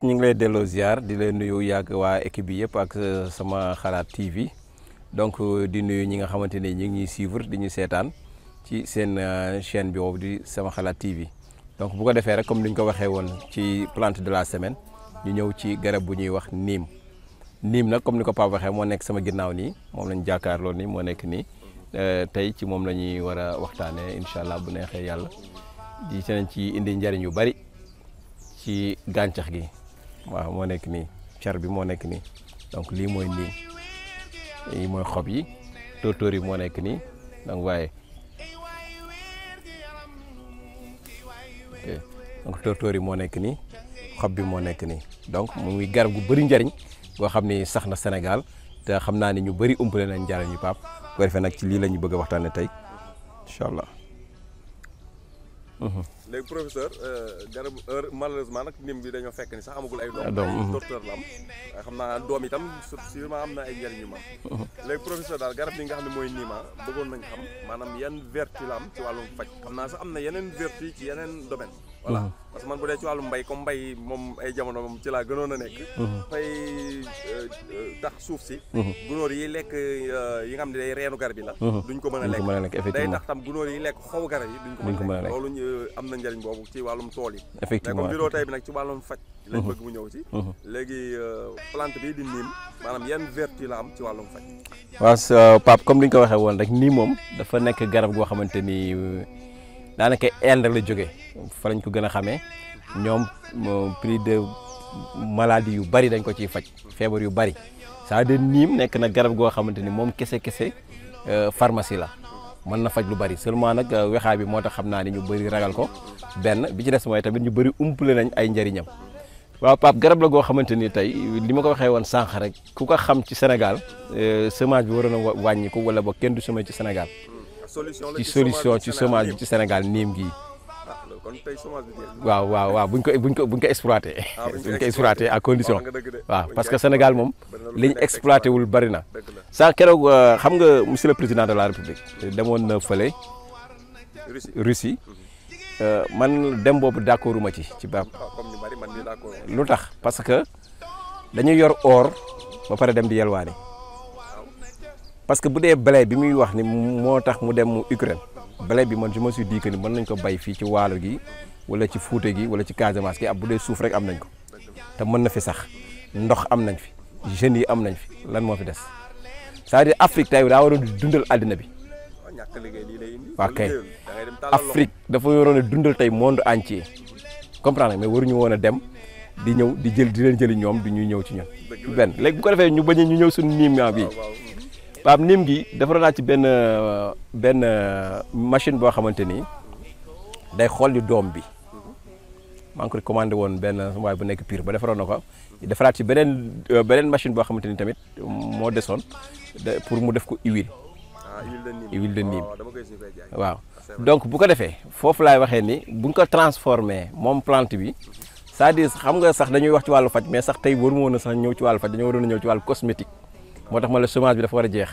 ñu ngi lay delloo ziar di leen nuyu yàgg waa équipe bi yëpp ak sama xalaat TV donc di nuyu ñi nga xamante ni ñu ngi ñuy suivre di ñu seetaan ci seen chaîne bi boobu di sama xalaat TV donc bu ko defee rek comme ni ñu ko waxee woon ci plante de la semaine ñu ñëw ci garab bu ñuy wax niim niim nag comme ni ko Pape waxee moo nekk sama ginnaaw nii moom lañ jàkkaarloo nii moo nekk nii tey ci moom la ñuy war a waxtaanee incha allah bu neexee yàlla di nañ ci indi njariñ yu bari ci gàncax gi. waaw moo nekk nii car bi moo nekk nii donc lii mooy niim lii mooy xob yi tóortóor yi moo nekk nii donc waaye donc tóortóor yi moo nekk nii xob bi moo nekk nii donc muy garab gu bëri njariñ boo xam ni sax na Sénégal te xam naa ni ñu bëri umpale nañ njariñ yu Pape bu ko defee nag ci lii la ñu bëgg a waxtaane tey incha allah. léegi professeur garab malheureusement nag nim bi dañoo fekk ni sax amagul ay doom docteur la am waaye xam naa doom itam sûrement am na ay njëriñ yu am léegi professeur daal garab bi nga xam ne mooy niima bëggoon nañ xam maanaam yan vertu la am ci wàllum faj xam naa sax am na yeneen vertu ci yeneen domaine voilà parce que man bu dee ci wàllum mbay comme mbay moom ay jamono moom ci laa gënoon a nekk fay tax suuf si gunóor yi lekk yi nga xam ne day reenu garab yi la duñ ko mën a lekk day tax tam gunóor yi lekk xobu garab yi duñ ko mën a lekk loolu am na njëriñ boobu ci wàllum tool yi effectivement mais comme vidéo tey bi nag ci wàllum faj lañ bëgg mu ñëw ci léegi plante bi di niim maanaam yan vertu la am ci wàllum faj waaw Pape comme li ñu ko waxee woon rek nii moom dafa nekk garab goo xamante ni daanaka Inde la jógee fa lañ ko gën a xamee ñoom plus de maladie yu bari dañ ko ciy faj feebar yu bari c'est-à-dire niim nekk na garab goo xamante ni moom kese pharmacie la mën na faj lu bari seulement nag wexaay bi moo tax xam naa ni ñu bëri ragal ko benn bi ci des mooy tamit ñu bëri umpale nañ ay njëriñam waaw Pape garab la goo xamante ni tey li ma ko waxee woon sànq rek ku ko xam ci Sénégal semence bi waroon a wàññi ko wala ba kenn du semé ci Sénégal ci solution ci semence bi ci Sénégal niim gii waaw buñ ko exploité buñ ko exploité à condition waaw parce que Sénégal moom li ñu exploité wul bari na saa keroog xam nga monsieur le président de la République demoon na fële Russie man dem boobu d'accordu ma ci Pape lu tax parce que dañuy yor or ba pare dem di yelwaani parce que bu dee blé bi muy wax ni moo tax mu dem Ukraine blé bi man je me suis dit que ni mën nañ ko bay fii ci Waalo gi wala ci Fuuta gi wala ci Casamance gi ab bu dee suuf rek am nañ ko te mën na fi sax ndox am nañ fi jeunes yi am nañ fi lan moo fi des c'est-à-dire Afrique tey daa waroon dundal àddina bi waaw kay Afrique dafa waroon a dundal tey monde entier comprendre mais waruñu woon a dem di ñëw di leen jëli ñoom di ñuy ñëw ci ñun benn léegi bu ko defee ñu bañ ñu ñëw suñu niim bi Pape niim gi dafa naa ci benn machine boo xamante ni day xool di doom bi maa ngi ko commandé woon benn waaye bu nekk Pire ba defaroon na ko defaraat ci beneen machine boo xamante ni tamit moo desoon pour mu def ko huile de niim waaw donc bu ko defee foofu laay waxee ni buñ ko transformé moom plante bi c'est-à-dire xam nga sax dañuy wax ci wàllu faj mais sax tey waru woon a sax ñëw ci wàllu faj dañoo waroon a ñëw ci wàllu cosmétique moo tax ma la semence bi dafa war a jeex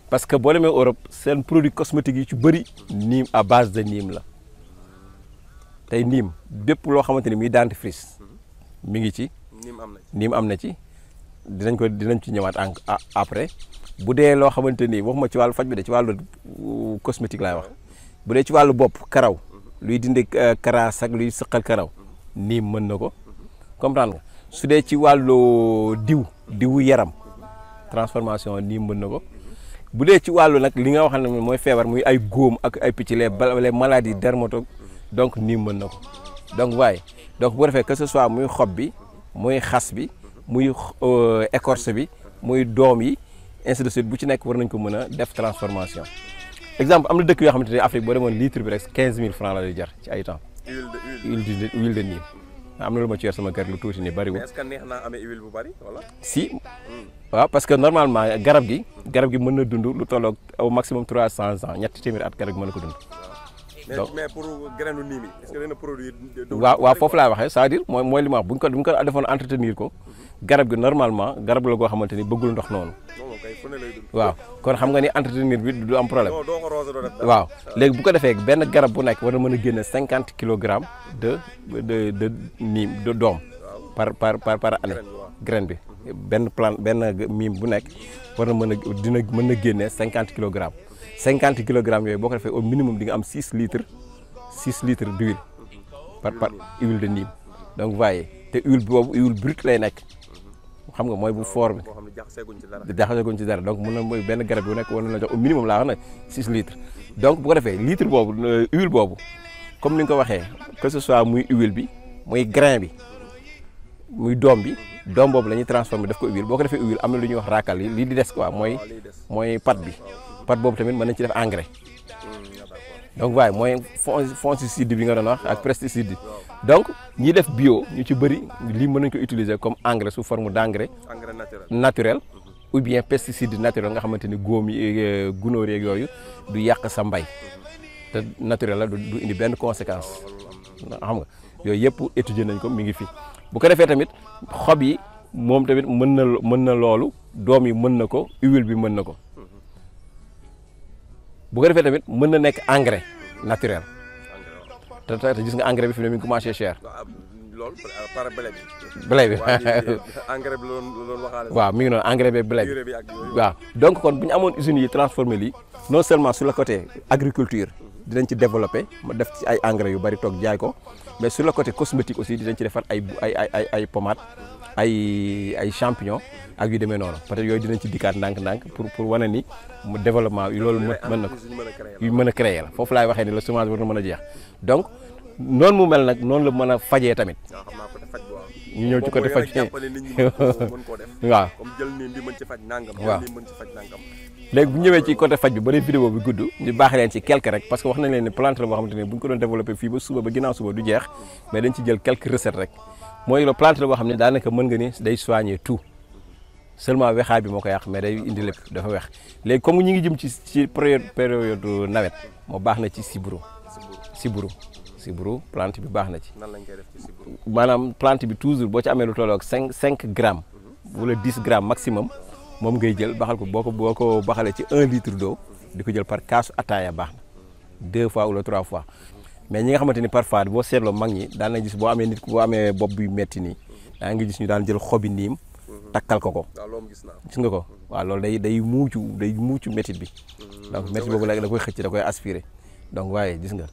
parce que boo demee Europe seen produit cosmétique yi ci bëri niim à base de niim la tey niim bépp loo xamante ni muy dentifrice mi ngi ci niim am na ci dinañ ci ñëwaat après bu dee loo xamante ni waxuma ci wàllu faj bi de ci wàllu cosmétique laay wax bu dee ci wàllu bopp karaw luy dindi karaas ak luy sëqal karaw niim mën na ko comprendre nga su dee ci wàllu diwu yaram transformation niim mën na ko bu dee ci wàllu nag li nga wax ne mooy feebar muy ay góom ak ay picc les maladies dermatologiques donc niim mën na ko donc donc bu defee que ce soit muy xob bi muy xas bi muy écorce bi muy doom yi ainsi de suite bu ci nekk war nañ ko mën a def transformation exemple am na dëkk yoo xamante ne Afrique boo demoon litre bi rek 15000 francs la lay jar ci ay temps huile de niim am na lu ma ci yor sama kër lu tuuti ni bariwul. mais est-ce que neex naa amee huile bu bari wala. si waaw parce que normalement garab gi mën na dund lu tolloog au maximum 300 ans ñetti téeméeri at garab gi mën na ko dund. donc mais pour graine niim yi est-ce que dina produire. waaw foofu laay waxee c'est-à-dire mooy li ma wax bu ñu ko defoon entretenir ko garab gi normalement garab la goo xamante ni bëggul ndox noonu. waaw kon xam nga ni entretenir bi du am problème. waaw léegi bu ko defee benn garab bu nekk war na mën a génne 50 kilogrammes de niim de doom par année graine bi benn plante benn mime bu nekk war na mën na génne 50 kilogrammes 50 kilogrammes yooyu boo ko defee au minimum di nga am 6 litres d'huile par huile de Neem donc voyez te huile boobu huile brute lay nekk xam nga mooy bu fort bi jaxaseguñ ci dara donc mën na mooy benn garab bu nekk war na la jox au minimum laa wax nag 6 litres donc bu ko defee litre boobu huile boobu comme ni nga ko waxee que ce soit muy huile bi muy grain bi muy doom boobu la ñuy transformer def ko huile boo ko defee huile am na lu ñuy wax raakal yi lii di des quoi mooy pâte bi pâte boobu tamit mën nañ ci def engrais donc waaye mooy fongicide bi nga doon wax ak pesticide donc ñi def bio ñu ci bëri lii mën nañ ko utiliser comme engrais sous forme d' engrais naturel ou bien pesticide naturel nga xamante ni góom yi gunóor yeeg yooyu du yàq sa mbay te naturel la du indi benn conséquence xam nga yooyu yëpp étudier nañ ko mi ngi fi bu ko defee tamit xob yi moom tamit mën na loolu doom yi mën na ko huile bi mën na ko bu ko defee tamit mën na nekk engrais naturel te gis nga engrais bi fi ne mi ngi commencé cher. loolu par blé bi engrais bi loolu waxaale. waaw mi ngi noonu engrais bi blé bi waaw donc kon bu ñu amoon usines yi transformé lii non seulement sur le côté agriculture dinañ ci développé ma def ci ay engrais yu bari toog jaay ko mais sur le côté cosmétique aussi dinañ ci defar ay pommade ay champignon ak yu demee noonu peut-être yooyu dinañ ci dikkaat ndànk-ndànk pour wane ni mu développement loolu mën na ko yu mën a créer la foofu laay waxee ni la semence war na mën a jeex donc noonu mu mel nag noonu la mën a fajee tamit. waaw xam naa côté faj bu waaw. ñu ñëw ci côté faj bi mën koo def. waaw comme jël nii bi mën ci faj nangam. waaw jël nii mën ci faj nangam. léegi bu ñëwee ci côté faj bi ba dee vidéo bi gudd ñu baax leen ci quelque rek parce que wax nañ leen ni plante la boo xamante ne bu ñu ko doon développé fii ba suba ba ginnaaw suba du jeex mais dañ ci jël quelques recettes rek mooy la plante la boo xam ne daanaka mën nga ni day soigner tout seulement wexaay bi moo ko yàq mais day indi lépp dafa wex léegi comme ñi ngi jëm ci période nawet moo baax na ci siburu plante bi baax na ci. nan lañ koy def ci siburu. maanaam plante bi toujours boo ci amee lu tolloog 5 grammes wala 10 grammes maximum moom ngay jël baxal ko boo ko baxalee ci 1 litre d'eau di ko jël par kaasu ataaya baax na 2 fois wala 3 fois mais ñi nga xamante ni parfois boo seetloo mag ñi daan na gis boo amee nit ku boo amee bopp bi metti nii daa ngi gis ñu daan jël xobi niim takkal ko. waaw loolu gis nga ko waaw loolu day muucu métit bi donc métit boobu la da koy xëcc da koy aspirer donc waaye gis nga.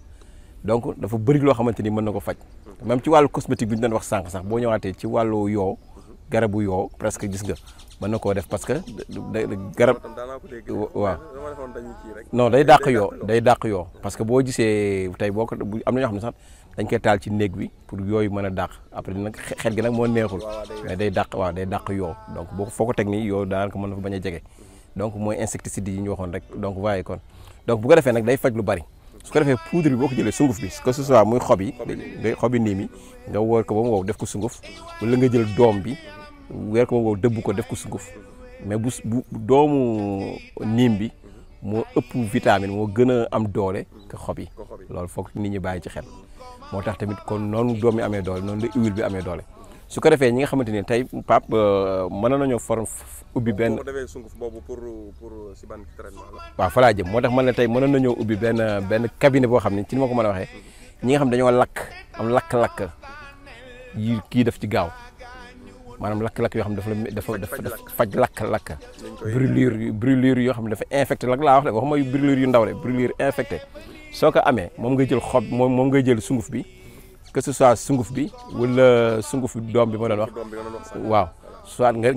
donc dafa bëri loo xamante ni mën na ko faj même ci wàllu cosmétique bi ñu doon wax sànq sax boo ñëwaatee ci wàllu yoo garabu yoo presque gis nga mën na koo def parce que garab waaw non day dàq yoo parce que boo gisee tey boo ko am na ñoo xam ne sax dañ koy taal ci néeg bi pour yooyu mën a dàq après nag xet gi nag moo neexul mais day dàq yoo donc boo foo ko teg nii yoo daanaka mën na fa bañ a jege donc mooy insecticide yi ñu waxoon rek donc waaye kon donc bu ko defee nag day faj lu bari su ko defee poudre bi boo ko jëlee sunguf bi que ce soit muy xob yi niim yi nga wóor ko ba mu wow def ko sunguf wala nga jël doom bi weer ko ba mu wow dëbb ko def ko sunguf mais bu doomu niim bi moo ëpp vitamine moo gën a am doole que xob yi loolu foog nit ñi bàyyi ci xel moo tax tamit kon noonu doom yi amee doole noonu la huile bi amee doole su ko defee ñi nga xamante ni tey Pape mën nañoo ubbi benn. boo defee sunguf boobu pour si ban traitement la. waaw fa laa jëm moo tax man la tey mënoon nañoo ubbi benn cabinet boo xam ne ci ni ma ko mën a waxee ñi nga xam dañoo am lakk-lakk yi kii def ci gaaw maanaam lakk-lakk yoo xam ne dafa faj lakk-lakk. brûlure yoo xam ne dafa infecté lak laa wax de waxuma brûlure yu ndaw de brûlure infecté soo ko amee moom ngay jël xob moom ngay jël sunguf bi que ce soit sunguf bi wala sunguf doom bi ma doon wax waaw. soit nga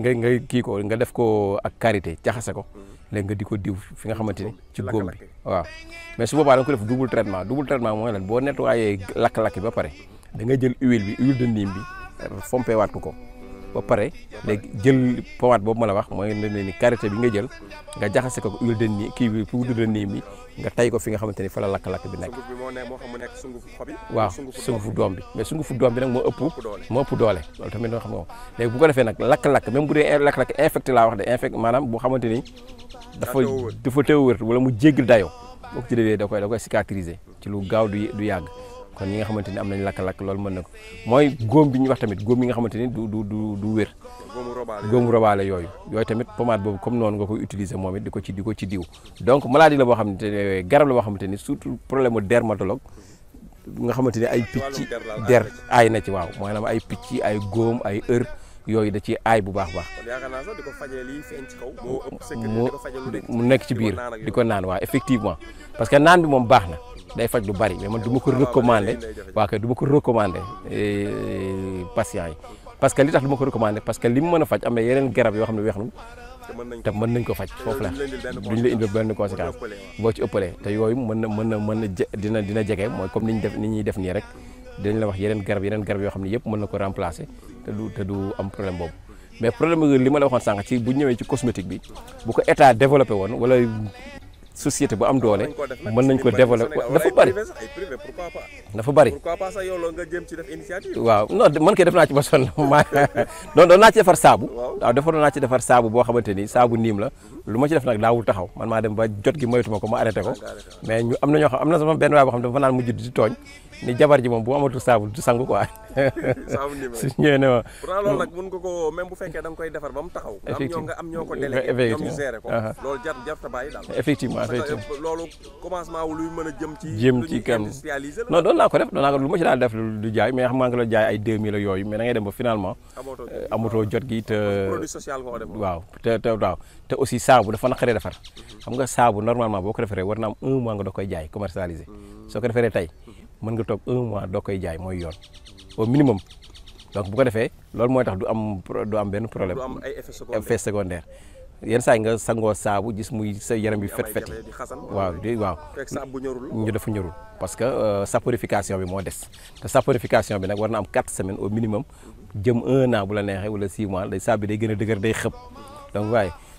kii ko nga def ko ak karité jaxase ko léegi nga di ko diw fi nga xamante ni ci góom bi waaw mais su boobaa da nga ko def double traitement mooy lan boo nettoyé lakk-lakk bi ba pare da nga jël huile de Neem bi fompé waat ko ba pare léegi jël pommade boobu ma la wax mooy ni karité bi nga jël nga jaxase ko huile de Neem kii bi poudre de Neem bi nga tay ko fi nga xamante ni fa la lakk-lakk bi nekk. waaw sungufu doom bi mais sungufu doom bi nag moo ëpp doole loolu tamit doo xam nga léegi bu ko defee nag lakk-lakk même bu dee lakk-lakk infecté laa wax de infecté maanaam boo xamante ni dafa teew wër wala mu jéggil dayoo boo ko ci defee da koy cicatriser ci lu gaaw du yàgg kon ñi nga xamante ni am nañ lakk-lakk loolu mën na ko mooy góom bi ñu wax tamit góom yi nga xamante ni du wér góomu robaale yooyu tamit pommade boobu comme noonu nga koy utiliser moom it di ko ci diw donc maladie la boo xamante ne garab la boo xamante ni surtout problème mu dermatologue nga xamante ni ay picc der aay na ci waaw maanaam ay picc ay góom ay ër yooyu da ci aay bu baax baax. kon yaakaar naa sax di ko fajee lii feeñ ci kaw moo ëpp sécurité di ko fajee mu nekk ci biir di ko naan waaw effectivement parce que naan bi moom baax na day faj lu bari mais man du ma ko recommander waaw kay du ma ko recommander patients yi parce que li tax du ma ko recommander parce que li mu mën a faj am na yeneen garab yoo xam ne weex nañ te mën nañ ko faj foofu la duñ la indil benn conséquence boo ci ëppalee te yooyu mën na dina jege mooy comme ni ñuy def nii rek dañ la wax yeneen garab yoo xam ne yëpp mën na ko remplacer te du am problème boobu mais problème li ma la waxoon sànq ci bu ñëwee ci cosmétique bi bu ko état développé woon wala société bu am doole mën nañ ko développé dafa bari dafa bari pourquoi pas sax yow nga jëm ci def initiative waaw non man kay def naa ci ba sonn doon naa ci defar saabu waaw defaroon naa ci defar saabu boo xamante ni saabu niim la lu ma ci def nag daawul taxaw man maa dem ba jot gi moytuma ko ma arrêté ko mais ñu am na ñoo xam am na sama benn waay boo xam ne dafa naan mujj di tooñ ni jabar ji moom bu amatul saabu du sangu quoi saabu niim su ñëwee ne ma pourtant loolu nag mën nga ko même bu fekkee da nga koy defar ba mu taxaw am ñoo ko délégué ñoom ñu géré ko loolu jar ta bàyyi daal effectivement loolu commencement wu luy mën a jëm ci kam non doon naa ko def lu ma ci daan def du jaay mais xam nga nga la jaay ay 2000 yooyu mais da ngay dem ba finalement amatoo jot gi te produit social nga ko def waaw te aussi saabu dafa naqaree defar xam nga saabu normalement boo ko defaree war na am 1 mois nga doo koy jaay commercialisé soo ko defaree tey mën nga toog 1 mois doo koy jaay mooy yoon au minimum donc bu ko defee loolu mooy tax du am benn problème du am ay effet secondaire yenn saa yi nga sangoo saabu gis muy sa yaram bi fet waaw ñu dafa ñorul parce que saponification bi moo des te saponification bi nag war na am 4 semaines au minimum jëm 1 an bu la neexee wala 6 mois day saabu bi day gën a dëgër day xëpp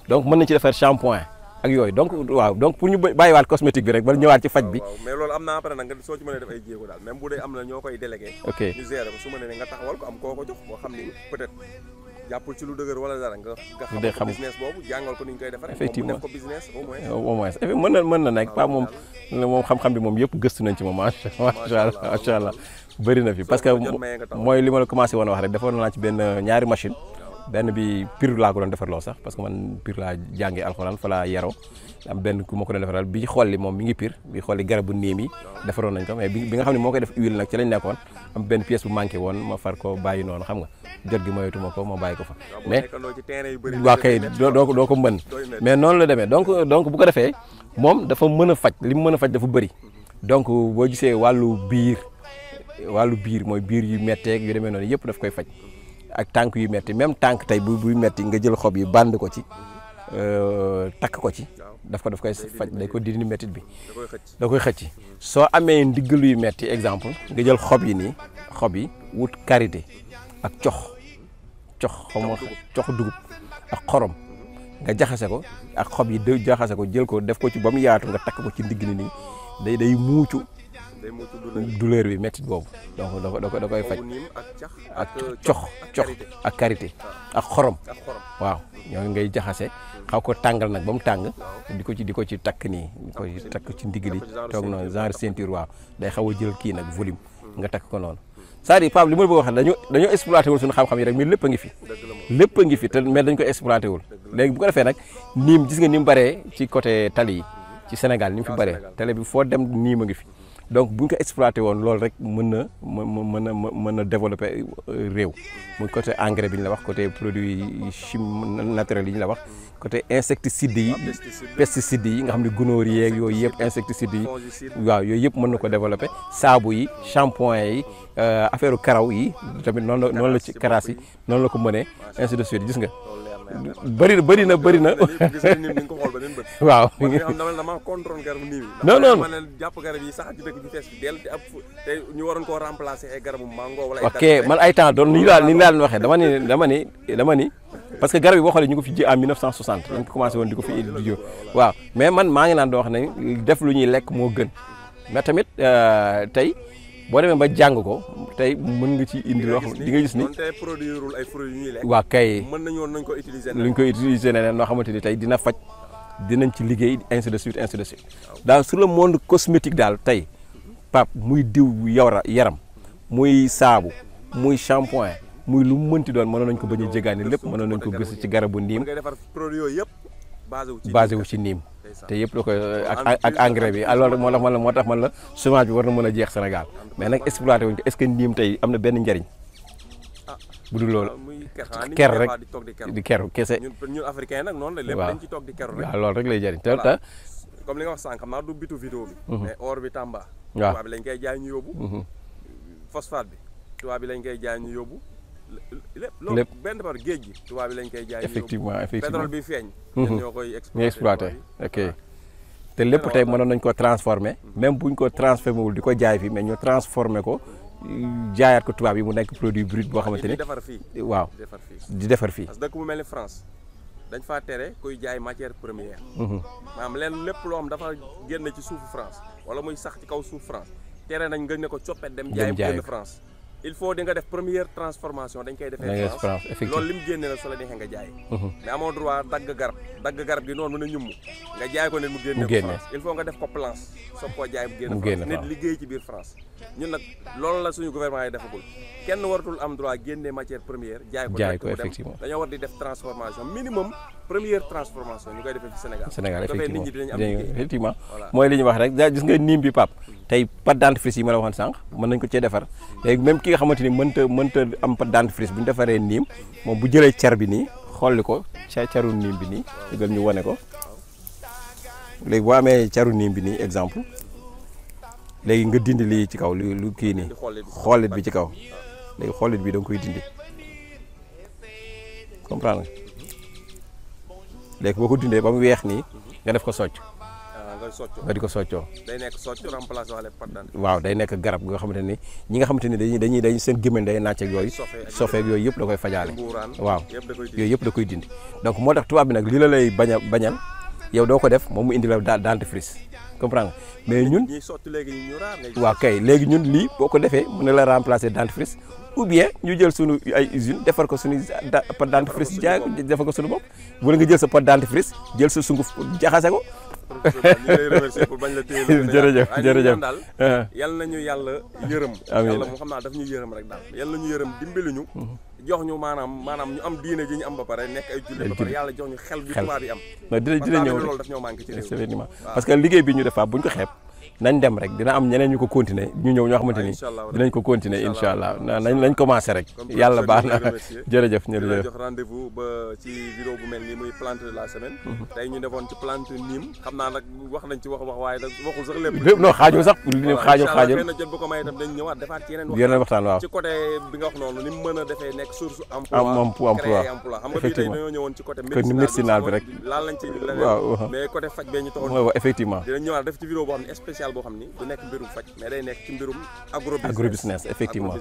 donc mën nañ ci defar shampoing ak yooyu donc pour ñu bàyyiwaat cosmétique bi rek ba ñëwaat ci faj bi. mais loolu am na après nag nga soo ci mënee def ay jéego daal même bu dee am na ñoo koy délégué. ok ñu gérer ko su ma nee nga taxawal ko am koo ko jox boo xam ni peut-être jàppul ci lu dëgër wala dara nga xam business boobu jàngal ko ni ñu koy defaree. effectivement moom mu def ko business au moins mën na nekk pas moom xam-xam bi moom yëpp gëstu nañ ci moom macha allah bëri na fi parce que mooy li ma la commencé woon a wax rek defoon naa ci benn ñaari machine benn bi pire laa ko doon defarloo sax parce que man pire laa jàngee alxuraan fa laa yaroo am benn ku ma ko doon defaral bi xolli moom mi ngi pire bi xolli garabu niim yi defaroon nañ ko mais bi nga xam ne moo koy def huile nag ci lañ nekkoon am benn pièce bu manqué woon ma far ko bàyyi noonu xam nga jot gi moytuma ko ma bàyyi ko fa mais waa kay doo ko mën mais noonu la demee donc bu ko defee moom dafa mën a faj li mu mën a faj dafa bëri donc boo gisee wàllu biir mooy biir yu metteeg yu demee noonu yëpp daf koy faj ak tànk yu metti même tànk tey buy metti nga jël xob yi band ko ci takk ko ci daf koy faj day ko dindi mettit bi da koy xëcc soo amee ndiggalu yu metti exemple nga jël xob yi wut karité ak cox dugub ak xorom nga jaxase ko ak xob yi jaxase ko jël ko def ko ci ba mu yaatu nga takk ko ci ndigg ni nii day muucu douleur bi mettit boobu donc da koy faj ak cox ak karité ak xorom waaw ñoo ngay jaxase xaw ko tàngal nag ba mu tàng di ko ci takk nii di ko ci takk ci ndigg li toog noonu genre ceinture waaw day xaw a jël kii nag volume nga takk ko noonu c'est-à-dire Pape li ma bëgg a wax dañoo exploité wul suñu xam-xam yi rek mais lépp a ngi fi te mais dañ ko exploité wul léegi bu ko defee nag niim gis nga ni mu baree ci côté tali yi ci Sénégal ni mu fi baree tali bi foo dem niim a ngi fi donc bu ñu ko exploité woon loolu rek mën na développer réew muy côté engrais bi ñu la wax côté produit chimique naturel yi ñu la wax côté insecticide yi pesticide yi nga xam ne gunóor yeeg yooyu yëpp insecticide yi waaw yooyu yëpp mën na ko développer saabu yi shampoing yi affaire karaw yi tamit noonu la ci karaas yi noonu la ko mënee ainsi de suite gis nga bëri na waaw dama contrôle garabu niim non ma leen jàpp garab yi sax ci dëkk bi fees bi del te ñu waroon koo remplacer ay garabu mango wala ok man ay temps doon ni ñu laa waxee dama ni parce que garab yi boo xoolee ñu ko fi ji en 1960 ñu ko commencé woon di ko fi di waaw mais man maa ngi naan doo wax ne def lu ñuy lekk moo gën mais tamit tey boo demee ba jàng ko tey mën nga ci indi loo xam di nga gis ni tey produirul ay fruits yu ñuy lekk waa kay mën nañ ko utiliser luñ ko utiliser neneen loo xamante ni tey dina faj dinañ ci liggéey ainsi de suite daal sur le monde cosmétique daal tey Pape muy diw yaram muy saabu muy shampoing muy lu mu mënti doon mënoon nañ ko bañ a jégaani lépp mënoon nañ ko gis ci garabu niim ngay defar produit yooyu yëpp basé wu ci niim te yëpp da koy ak engrais bi alors moo tax man la chômage bi war na mën a jeex Sénégal mais nag exploité wuñ ko est-ce que Neem tey am na benn njariñ bu dul loolu ker rek di keru kese ñun africain nag noonu la lépp dañ ci toog di keru rek waaw loolu rek lay jariñ te comme li nga wax sànq xam naa du bitu vidéo bi mais or bi Tamba waaw tubaab bi lañ koy jaay ñu yóbbu phosphate bi tubaab bi lañ koy jaay ñu yóbbu lépp benn par géej gi tubaab bi lañ koy jaay effectivement pétrole bi feeñ ñoo koy exploité ok te lépp tey mënoon nañ ko transformer même buñ ko transformé wul di ko jaay fii mais ñu transformé ko jaayaat ko tubaab yi mu nekk produit brut boo xamante ni defar fii waaw di defar fii parce que dëkk bu mel ni France dañ faa tere kuy jaay matière première maanaam leen lépp loo xam dafa génn ci suufu France wala muy sax ci kaw suuf France tere nañ nga ne ko coppet dem jaay génn France il faut di nga def première transformation dañ koy defee France loolu lim génne la soo la neexee nga jaay mais amoo droit dagg garab gi noonu mën a ñumm nga jaay ko ne mu génne France il faut nga def ko planche soog koo jaay mu génne France nit liggéey ci biir France ñun nag loolu la suñu gouvernement yi defagul kenn waratul am droit génne matière première jaay ko effectivement dañoo war di def transformation minimum première transformation ñu koy defee fi Sénégal effectivement nit ñi dinañ am liggéey effectivement mooy li ñu wax rek gis nga Neem bi pap tey pâte dentifrice yi ma la waxoon sànq mën nañ ko cee defar léegi même ki nga xamante ni mënta am pâte dentifrice bu ñu defaree Neem moom bu jëlee car bi nii xolli ko caru Neem bi nii dëggal ñu wane ko léegi boo amee caru Neem bi nii exemple léegi nga dindi lii ci kaw lu kii nii xollit bi ci kaw léegi xollit bi da nga koy dindi comprendre nga léegi boo ko dindee ba mu weex nii nga def ko socc nga di ko soccoo day nekk socc remplacé wala pâte dentifrice waaw day nekk garab nga xamante ni ñi nga xamante ni dañuy seen gémmiñ day nàcc ak yooyu sofeek yooyu yëpp da koy fajaale waaw yooyu yëpp da koy dindi donc moo tax tubaab bi nag li la lay bañal yow doo ko def moom mu indi la dentifrice comprendre nga mais ñun waaw kay léegi ñun lii boo ko defee mën na la remplacer dentifrice ou bien ñu jël sunu ay usine defar ko suñu pâte dentifrice jaay defar ko suñu bopp wala nga jël sa pâte dentifrice jël sa sunguf jaxase ko jërëjëf daal yal nañu yàlla yërëm yàlla moo xam naa daf ñu yërëm rek daal yal nañu yërëm dimbali ñu jox ñu maanaam ñu am diine ji ñu am ba pare nekk ay jullit ba pare yàlla jox ñu xel bi tubaab yi am dina ñëw loolu daf ñoo manqué ci réew parce que liggéey bi ñu def buñ ko xeeb nañ dem rek dina am ñeneen ñu ko continuer ñu ñëw ñoo xamante ni dinañ ko continuer incha allah nañ commencé rek yàlla baax na jërëjëf jox rendez-vous ba ci vidéo bu mel nii muy plante de la semaine tey ñu defoon ci plante Neem xam naa nag wax nañ ci wax waaye nag waxul sax lépp non xaajul sax xaajul xëy na jot bu ko may itam dañ ñëwaat defaat ci yeneen waxtaan waaw ci côté bi nga wax noonu ni mu mën a defee nekk source emploi créer emploi xam nga bii tey dañoo ñëwoon ci côté médicinal bi rek laal lañ ci leneen mais côté faj bee ñu taxoon effectivement dinañ ñëwaat def ci vidéo boo xam ne spécial boo xam ni du nekk mbirum faj mais day nekk ci mbirum agrobusiness effectivement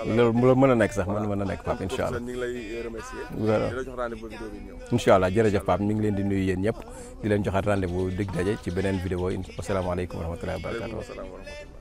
loolu mën a nekk sax mën a nekk Pape incha allah ñu ngi lay remercier di la jox rendez-vous vidéo bi ñëw incha allah jërëjëf Pape ñu ngi leen di nuyu yéen ñëpp di leen joxaat rendez-vous dëgg daje ci beneen vidéo asalaamaaleykum wa rahmatullahi wa barakatuh